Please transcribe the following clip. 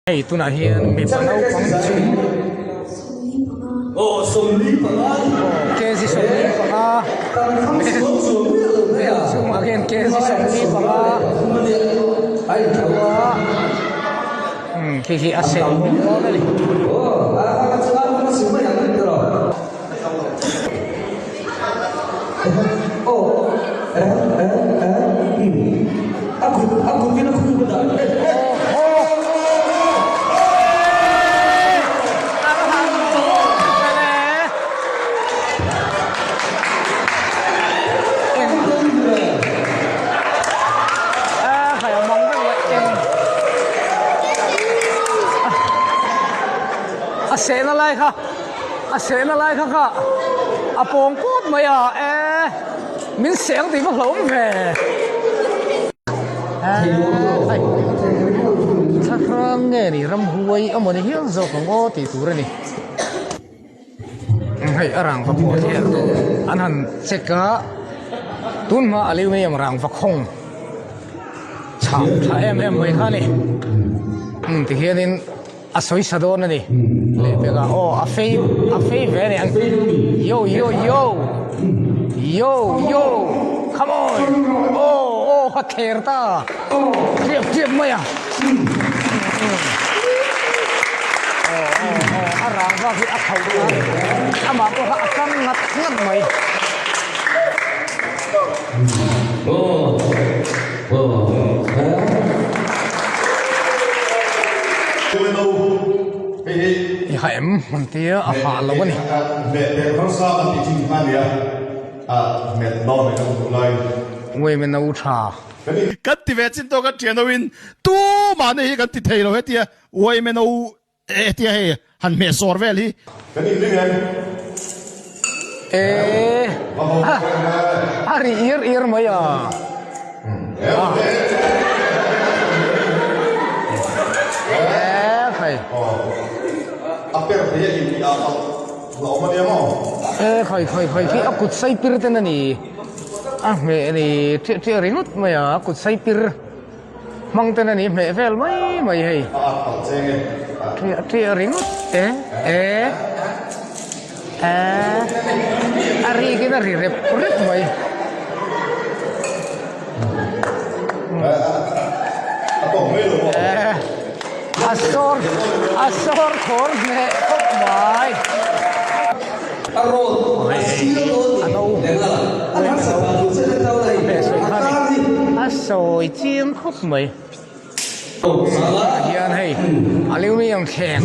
Hei tunah hian mipa naupang chu aw kg 45 bel chungah khian kg 45 a umm khi khi a seh bawk dawn a ni. A sehna lai kha. A sehna lai kha kha a pawng pawt mai a e min seng tih va hlawm ve hei thlahrang nge ni ramhuai emaw ni hial zawk ang aw tih tur a ni hei a rangva pawh hi an han check a tun hma aluminium rangva khawng chhah tha em em mai kha a ni tikhianin. A sawi sa dawn a ni. Lehpek ah aw a fei a fei ve a ni ang. Yo yo yo yo yo come on aw aw a thler ta triap triap mai a. Aw aw aw a rang vak hi a khauh ta amah pawh kha a tang ngat ngat mai. I ha em an tia a hah lo a ni. Uaime no tha. Kan ti ve chin tawk a thian ho in tumah nei hi kan ti thei lo hetia uaime no hetia hei han hmeh sawr vel hi. Eee a ri ir ir mai a. Eee khai. Eee khai khai khai khi a kut sai pir ten a ni a hmeh a ni ṭiah ṭiah ringawt mai a a kut sai pir. Hmang ten a ni hmeh vel mai mai hei. Ṭiah ṭiah ringawt e e e a rik in a ri rep rep mai. E a sawr a sawr khawr hneh khawp mai. A no a sawi chiang khawp mai. Tah hian hei aluminium thleng.